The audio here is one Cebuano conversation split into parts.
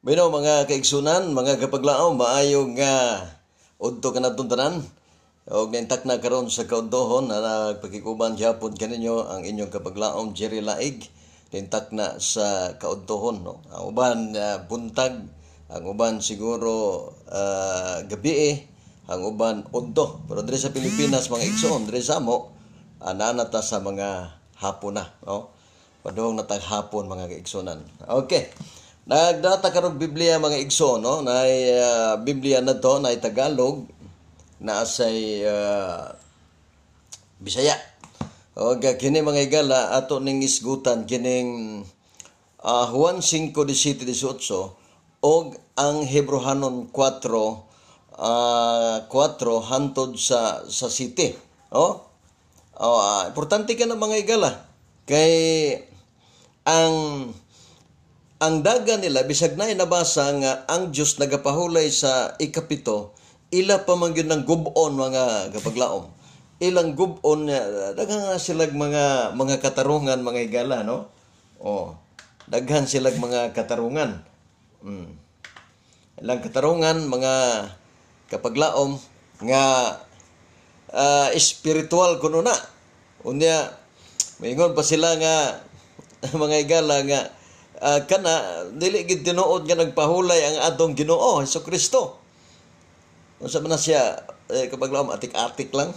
Bueno, mga kaigsunan, mga kapaglaom, maayo nga udto kanatong tanan. Og naintak na karon sa kaudtohon na nagpakikuban gyapon kaninyo ang inyong kapaglaom, Jerry Laig. Nintak na sa kaudtohon, no? Ang uban buntag, ang uban siguro gabi, ang uban udto. Pero diri sa Pilipinas, mga igsoon, diri sa amo, naa ta sa mga hapon na, no? Padung na tag hapon, mga kaigsunan. Okay. Nagdata karong Biblia, mga igsoon, no? Nay Biblia na to, nay Tagalog, naa say Bisaya. Og kini, mga igala, ato ning isgutan kining Juan 5:17-18 og ang Hebrohanon 4 4 hantod sa siyete. Oh? Oh, importante ka na, mga igala, kay ang daga nila, bisag na nabasa nga ang Dios nagapahulay sa ikapito, ila pa man gyud ng gub-on, mga kapaglaom. Ilang gub-on, daghan nga silag mga katarungan, mga igala, no? Oh, daghan silag mga katarungan. Ilang katarungan, mga kapaglaom, nga spiritual kuno na. Unya maingon pa sila nga, mga igala, nga kana dili gid tinuod nga nagpahulay ang atong Ginoo Hesus Kristo. Unsa man na siya, eh, kapaglaom, atik-atik lang.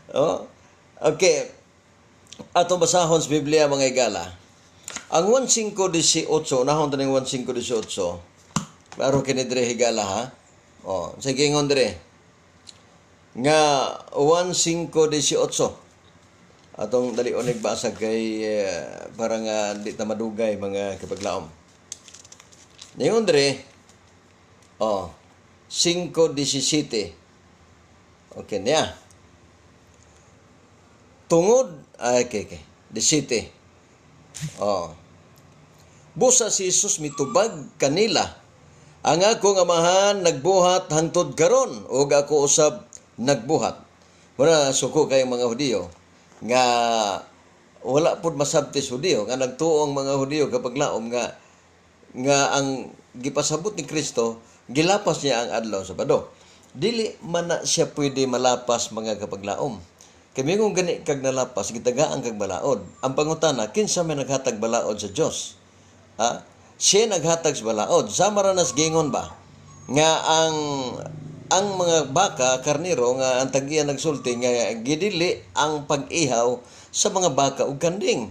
Oh. Okay. Atong basahon sa Biblia, mga igala. Ang 1.5.18, unahon ta ning 1.5.18. Klaro kini dire, higala, ha. Oh, sige, ingon dire. Nga 1.5.18. Atong dali unig basa kay para nga di ta madugay, mga kapaglaom. Ningon dire, oh, 5.17. Okay niya. Tungod, ay, okay. 17. Oh. Busa si Jesus mitubag kanila: "Ang akong Amahan nagbuhat hangtod karon ug ako usab nagbuhat." Wala suko kay mga Hudiyo nga wala pud masabti sa Hudiyo nga nagtuo ang mga Hudiyo, kapaglaom, nga nga ang gipasabot ni Kristo, gilapas niya ang adlaw Sabado. Dili man na siya pwede malapas, mga kapaglaom. Kay kung gani kag nalapas, gitagaan kag balaod. Ang pangutana, kinsa may naghatag balaod sa Dios? Ha? Siya naghatag sa balaod. Sama ra nas gingon ba? Nga ang mga baka, karniro, nga ang tagiya nagsulti nga gidili ang pag-ihaw sa mga baka ug kanding.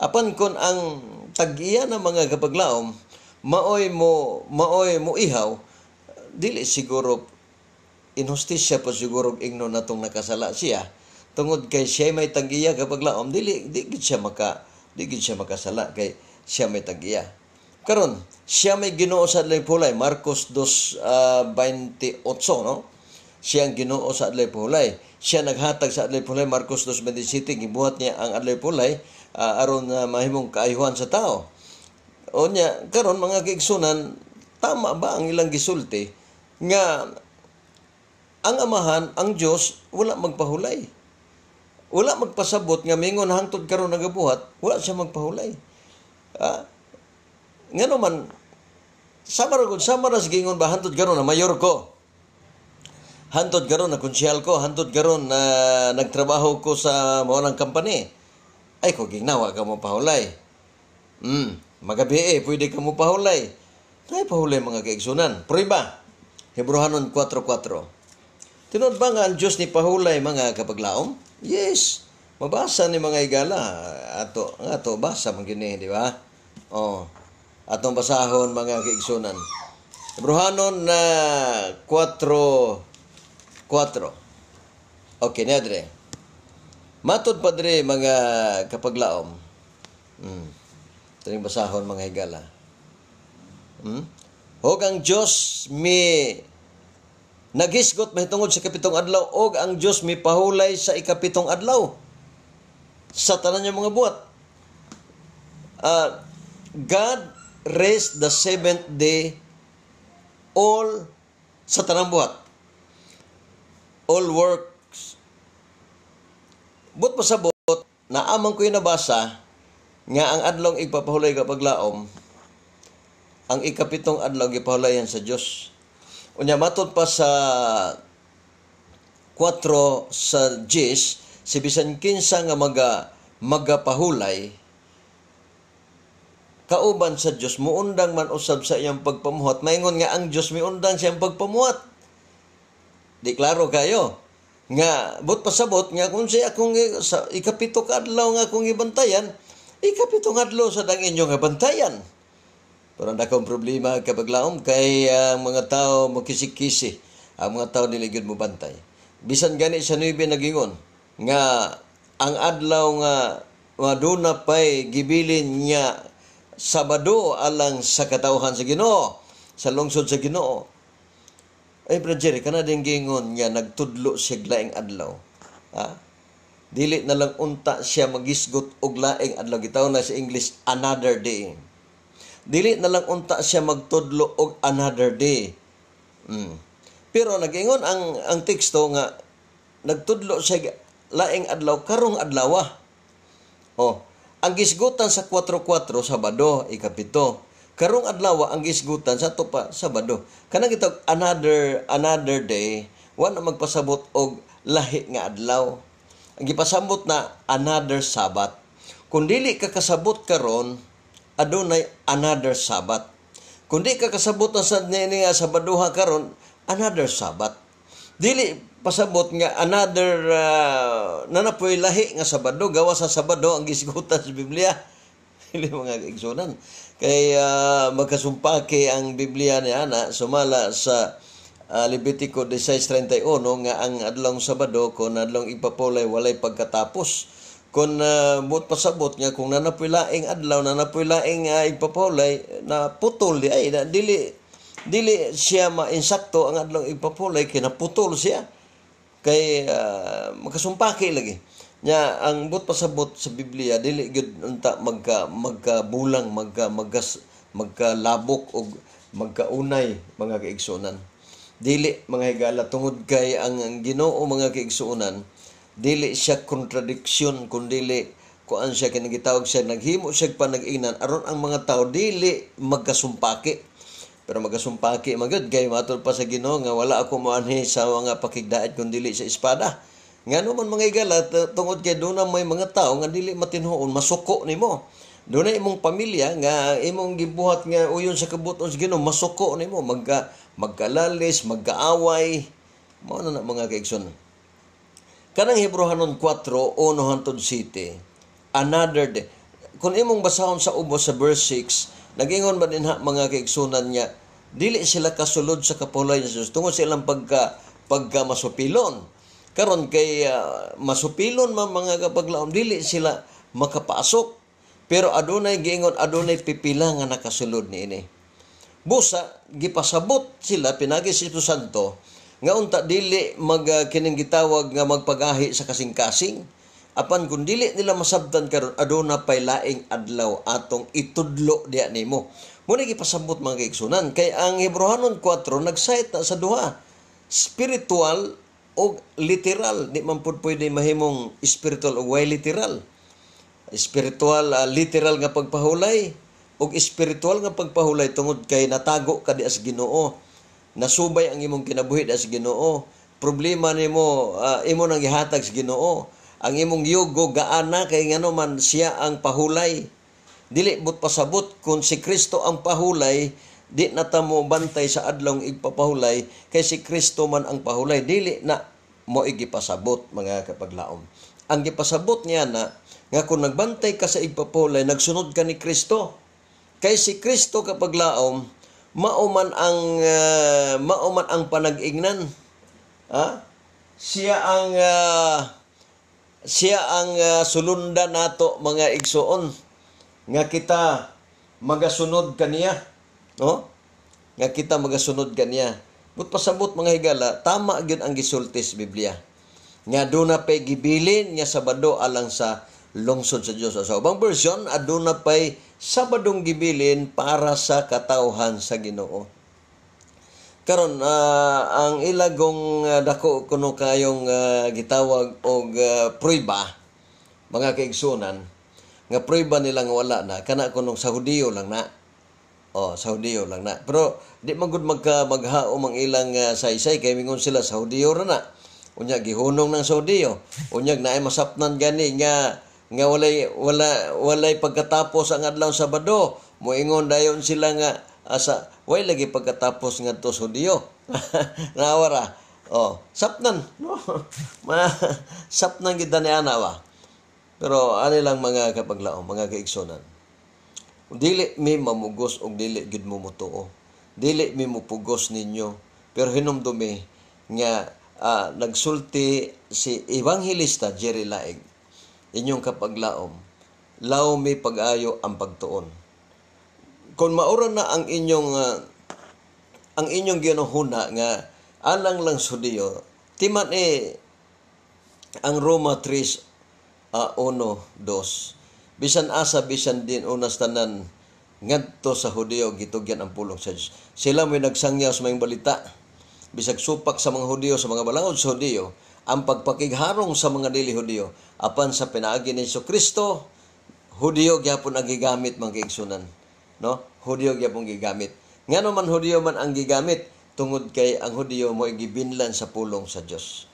Apan kon ang tag-iya ng mga kapaglaom maoy mo ihaw, dili siguro inhustisya pa siguro ingno natong nakasala siya tungod kay siya may tag-iya, kapaglaom. Dili di gid siya maka di gid siya makasala kay siya may tag-iya. Karon, siya may Ginoo sa adlaw pulay, Marcos 2:28, no? Siya ang Ginoo sa adlaw pulay. Siya naghatag sa adlaw pulay, Marcos 2:27, gibuhat niya ang adlaw pulay aron mahimong kaayuhan sa tao. Unya karon, mga kaigsunan, tama ba ang ilang gisulti nga ang Amahan, ang Dios, wala magpahulay? Wala magpasabot nga mingon hangtod karon nagabuhat, wala siya magpahulay. Ah, ngano man sama ra gud, sama ra sa gingon ba, hantod karon na mayor ko. Hantod karon na konsehal ko, hantod karon na nagtrabaho ko sa mao ng company. Ay ko ginawa ka mo pahulay. Magabi eh, pwede ka mo pahulay. Ay pahulay, mga kaigsunan. Prueba. Hebrohanon 4.4. Tinuod ba nga ang Diyos ni pahulay, mga kapaglaom? Yes. Mabasa ni, mga igala. Ato, ato basa man gini, di ba? Oh. Atong basahon, mga kaigsunan. Hebrohanon na 4 4. Okay, niya dire. Matod pa dire, mga kapaglaom. Ito basahon, mga higala. Og ang Diyos mi naghisgot mahitungod sa ikapitong adlaw og ang Diyos mi pahulay sa ikapitong adlaw sa tanan niya mga buhat. God rest the seventh day all sa tanang buhat. All works. But pasabot, naamang ko yung nabasa nga ang adlong igpapahulay, kapaglaom, Ang ikapitong adlaw gipahulayan sa Dios. Unya matod pa sa 4 sa 10, si bisan kinsa nga magapahulay kauban sa Dios, muundang man usab sa iyang pagpamuhat. Maingon nga ang Dios miundang sa iyang pagpamuhat. Di klaro kayo nga but pasabot nga kung siya akong sa ikapito ka adlaw nga akong ibantayan, ikapito nga adlaw sa dang inyo nga bantayan. Pero ang dakong problema, kapaglaom, kay ang mga tao mokisi-kisi. Ang mga tao dili gyud mo bantay. Bisan gani sa 9 nagingon nga ang adlaw nga maduna pay gibilin niya Sabado alang sa katawhan sa Ginoo, sa lungsod sa Ginoo. Ay, Brother Jerry, kana din gingon nga nagtudlo siya laing adlaw. Ha? Dili na lang unta siya magisgot og laing adlaw. Gitawag na sa English "another day". Dili na lang unta siya magtudlo og another day. Pero nagingon ang teksto nga nagtudlo siya laing adlaw karong adlaw. Oh, ang gisgutan sa 4-4, Sabado, ikapito. Karong adlaw ang gisgutan sa ato pa Sabado. Kanang gitawag another day, wa na magpasabot og lahi nga adlaw. Ang gipasabot na another Sabbath. Kung dili ka kasabot karon, adunay another Sabbath. Kung di ka kasabot na sa niini nga Sabaduha karon, another Sabbath. Dili pasabot nga another nanapoy lahi nga Sabado gawa sa Sabado ang gisgutan sa Biblia. Dili, mga igsunan. Kay magkasumpake ang Biblia ni ana sumala sa Levitico 16:31 nga ang adlawng Sabado kon adlawng igpapulay walay pagkatapos. Kung buot pasabot nga kung nanapoy laing adlaw, nanapoy laing igpapulay, na putol di ay na, dili dili siya mainsakto ang adlawng igpapulay kay naputol siya, kay makasumpaki lagi nya. Ang buot pasabot sa Biblia, dili gyud unta magkabulang, magkalabok og magkaunay, mga kaigsuonan. Dili, mga higala, tungod kay ang Ginoo, mga kaigsuonan, dili siya contradiction, kun dili kuan siya, kini gitawag siya, naghimo siya panag-ingnan aron ang mga tao dili magkasumpaki. Pero magkasumpaki man gyud kay matod pa sa Ginoo nga wala ako moanhi sa mga pakigdaet kun dili sa espada. Ngano man, mga higala? Tungod kay doon may mga tao nga dili matinhuon, masuko nimo. Doon na imong pamilya nga imong gibuhat nga uyon sa kabuton sa Ginoo, masuko nimo, magkalalis, magkaaway. Mao na na, mga kaigsoon. Kanang Hebrohanon 4:1 hangtod 7, another day. Kung imong basahon sa ubos sa verse 6, nagingon ba dinha, mga kaigsunan, nga dili sila kasulod sa kapulay ni Jesus tungod sa ilang pagka masupilon. Karon kay masupilon man, mga kapaglaom, dili sila makapasok. Pero adunay giingon, adunay pipila nga nakasulod niini. Busa gipasabot sila pinagi sa Espiritu Santo nga unta dili mag kining gitawag nga magpagahi sa kasing-kasing. Apan kung dili nila masabtan karon, aduna pay laing adlaw atong itudlo diya nimo. Muna gipasabot, mga kaigsunan, kay ang Hebrohanon 4 nagsayt na sa duha, spiritual o literal. Di man pud pwede mahimong spiritual o way literal. Spiritual, literal nga pagpahulay og spiritual nga pagpahulay, tungod kay natago ka di sa Ginoo. Nasubay ang imong kinabuhi di sa Ginoo. Problema nimo imo nang gihatag sa Ginoo. Ang imong yugo gaana kay ngano man siya ang pahulay. Dili but pasabot kung si Kristo ang pahulay, di na ta mo bantay sa adlong igpapahulay kay si Kristo man ang pahulay. Dili na mo igipasabot, mga kapaglaom. Ang gipasabot niya na nga kung nagbantay ka sa igpapahulay, nagsunod ka ni Kristo. Kay si Kristo, kapaglaom, mao man ang panag-ingnan. Ha? Siya ang sulundan nato, mga igsuon, nga kita magasunod kaniya, no? Nga kita magasunod kaniya. But pasabot, mga higala, tama gyud ang gisulti sa Biblia nga duna pay gibilin nga Sabado alang sa lungsod sa Dios. Sa ubang version, aduna pay Sabadong gibilin para sa katawhan sa Ginoo. Karon ang ilagong dako kuno kayong gitawag og prueba, mga kaigsunan, nga prueba nila nga wala na kana kunong sa Hudiyo lang na. Oh, sa Hudiyo lang na. Pero di man gud magka maghaom ang ilang saysay kay mingon sila sa Hudiyo ra na. Unya gihunong ng sa Hudiyo. Unya naay masapnan gani nga nga walay wala walay pagkatapos ang adlaw Sabado. Moingon dayon sila nga asa way lagi pagkatapos ngadto sa Hudiyo. Nawara. Oh, sapnan no. Ma sapnan gid ni ana ba. Pero ani lang, mga kapaglaom, mga kaigsunan. Dili mi mamugos og dili gid mo motuo. Dili mi mupugos ninyo. Pero hinumdumi nga nagsulti si Evangelista Jerry Laig, inyong kapaglaom, lawmi pag-ayo ang pagtuon. Kung maura na ang inyong ginuhuna nga alang lang sa Hudiyo, timan eh ang Roma 3, 1, 2. Bisan asa, bisan din unas tanan ngadto sa Hudiyo gitugyan ang pulong sa Dios. Sila mo'y nagsangyaw sa maayong balita. Bisag supak sa mga Hudiyo, sa mga balaod sa Hudiyo, ang pagpakigharong sa mga dili Hudiyo, apan sa pinaagi ni Hesus Kristo, Hudiyo gyapon ang gigamit, mga kaigsunan. No? Hudiyo gyapon gigamit. Ngano man Hudiyo man ang gigamit? Tungod kay ang Hudiyo mo gibinlan sa pulong sa Dios.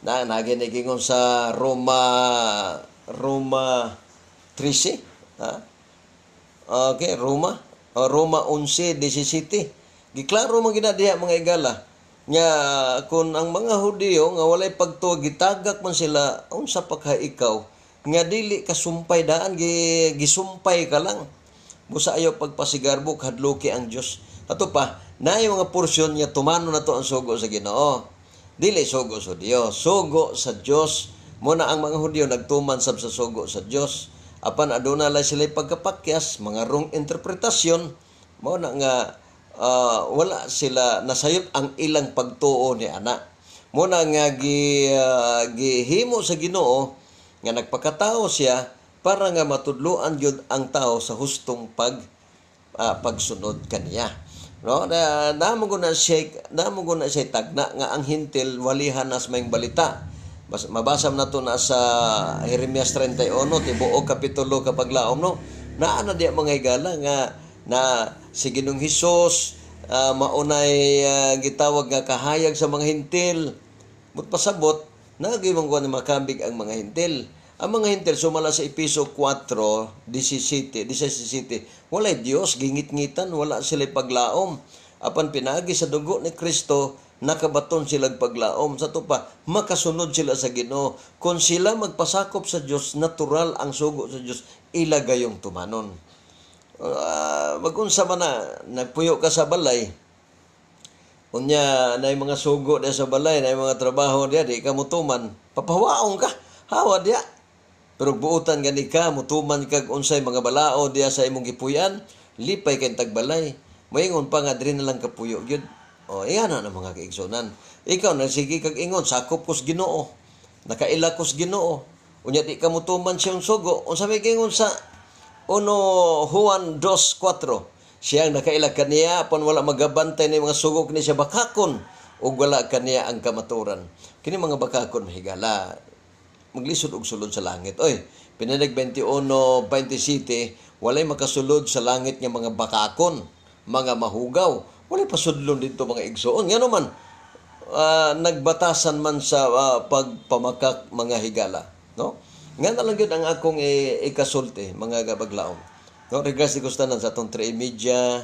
Na naginigingon sa Roma Roma 13, ha? Okay, Roma. O, Roma 11:17. Giklaro man gina diha, mga igala, nga kung ang mga Hudiyo nga walay pagtuo gitagak man sila, unsa pa ka ikaw nga dili ka sumpay daan, gisumpay ka lang. Busa ayaw pagpasigarbo, hadluki ang Dios. Ato pa, naay mga porsyon nga tumano na to ang sugo sa Ginoo. Dili sugo sa Dios, sugo sa Dios. Muna ang mga Hudiyo nagtuman sab sa sugo sa Dios. Apan aduna lang sila pagkapakyas, mga wrong interpretasyon, mao na nga wala sila nasayop ang ilang pagtuo ni ana. Muna nga gihimo sa Ginoo nga nagpakatao siya para nga matudloan gyud ang tao sa hustong pagsunod kaniya. No, na namo na siya namo na siya tagna nga ang Hintil walihan nas maayong balita. Mabasa man nato na sa Jeremias 31, tibuok kapitulo, kapaglaom, no. Naa na diya, mga higala, nga na si Ginoong Hesus maunay gitawag nga kahayag sa mga Hintil. But pasabot, nagimong ko na makambig ang mga Hintil. Ang mga Hintil, sumala sa Episo 4:17, 17, walay Dios, gingit-ngitan, wala sila paglaom. Apan pinagi sa dugo ni Kristo, nakabaton sila paglaom. Sa pa, makasunod sila sa Ginoo. Kung sila magpasakop sa Dios, natural ang sugo sa Dios, ila gayong tumanon. Magunsa man na, nagpuyo ka sa balay, unya, na mga sugo diya sa balay, na mga trabaho diya, di ka mutuman, papawaong ka, hawa diya. Pero buutan gani ka, mutuman kag unsay mga balao diya sa imong gipuyan, lipay kay tagbalay. Moingon pa nga diri na lang kapuyo gyud. O, iyan na mga kaigsunan. Ikaw na sige kag ingon, sakop kos Ginoo. Nakaila kos Ginoo. Unya di ka mutuman siyang sugo. Unsa may gingon sa 1 Juan 2:4? Siyang nakaila kaniya apan wala magabantay ni mga sugo kini siya bakakon ug wala kaniya ang kamaturan. Kini mga bakakon, mahigala, maglisod og sulod sa langit. Oy, Pinadig 21:27, walay makasulod sa langit nga mga bakakon, mga mahugaw. Walay pasudlon dito, mga igsoon. Ngano man nagbatasan man sa pagpamakak, mga higala, no? Nga na lang gyud ang akong ikasulti, mga gabaglaom. No, regards ko tanan sa atong 3 Media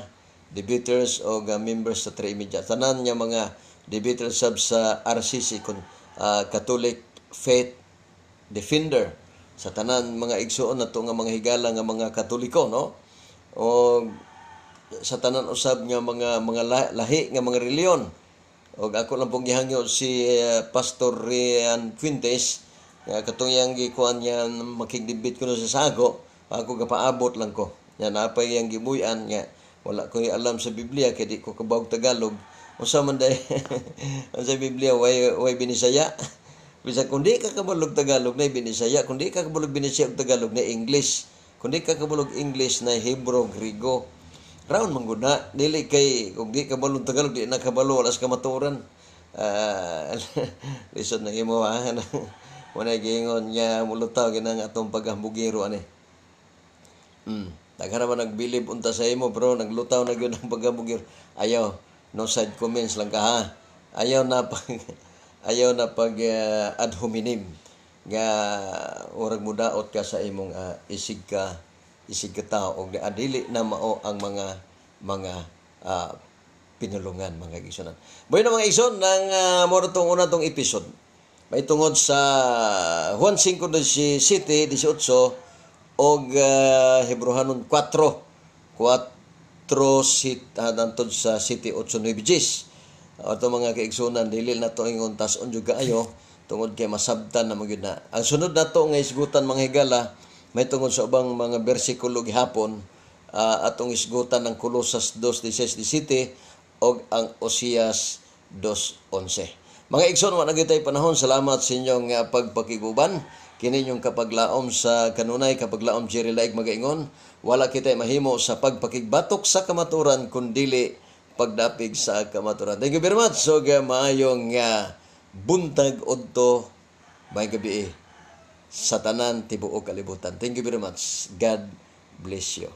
debaters o members sa 3 Media. Tanan nga mga debaters sab sa RCC kun Catholic Faith Defender, sa tanan mga igsuon nato nga mga higala nga mga Katoliko, no, o sa tanan usab nga mga lahi nga mga reliyon. Og ako lang pong gihangyo si Pastor Rian Fuentes nga katong iyang gikuan niya makigdebate kuno sa Sago, ako gapaabot lang ko. Nya napay iyang gibuy-an nga wala ko alam sa Biblia kay di ko kabawog Tagalog. Unsa man day sa Biblia, way way Binisaya? Bisag kung di ka kabalog Tagalog, na Binisaya. Kung di ka kabalog Binisaya ug Tagalog, na English. Kung di ka kabalog English, na Hebrew, Griego. Round man gud na. Dili kay kung di kabalog Tagalog, di na kabalo, wala sa kamaturan. Lisod na imo ha. Wala giingon nga mulutaw ginang atong paghambugiro ani. Daghan naman nagbilib unta sa imo, pero naglutaw na gyud ang pagkabugir. Ayaw, no side comments lang ka ha. Ayaw na pag ad hominem nga urag mudaot ka sa imong isig ka tao og dili na mao ang mga pinulungan, mga igsoon. Bueno, mga igsoon, nang mao tong una tong episode. May tungod sa Juan 5:17, 18 og Hebreohanon 4 4 sit hantod sa 7, 8, 9, 10. Ato, mga kaigsunan, dili na to ingon tas-on jud kaayo tungod kay masabtan na magyud na. Ang sunod nato nga isgutan, mga higala, may tungod sa ubang mga bersikulo gihapon, atong isgutan ng Kolosas 2:16 17 og ang Osias 2:11. Mga igsoon, wa na gyud panahon. Salamat sa inyong pagpakiguban. Kini inyong kapaglaom sa kanunay, kapaglaom Jerry Laig, magaingon. Wala kita mahimo sa pagpakigbatok sa kamaturan kundili pagdapig sa kamaturan. Thank you very much. So, maayong buntag udto, may gabi sa tanan tibuok kalibutan. Thank you very much. God bless you.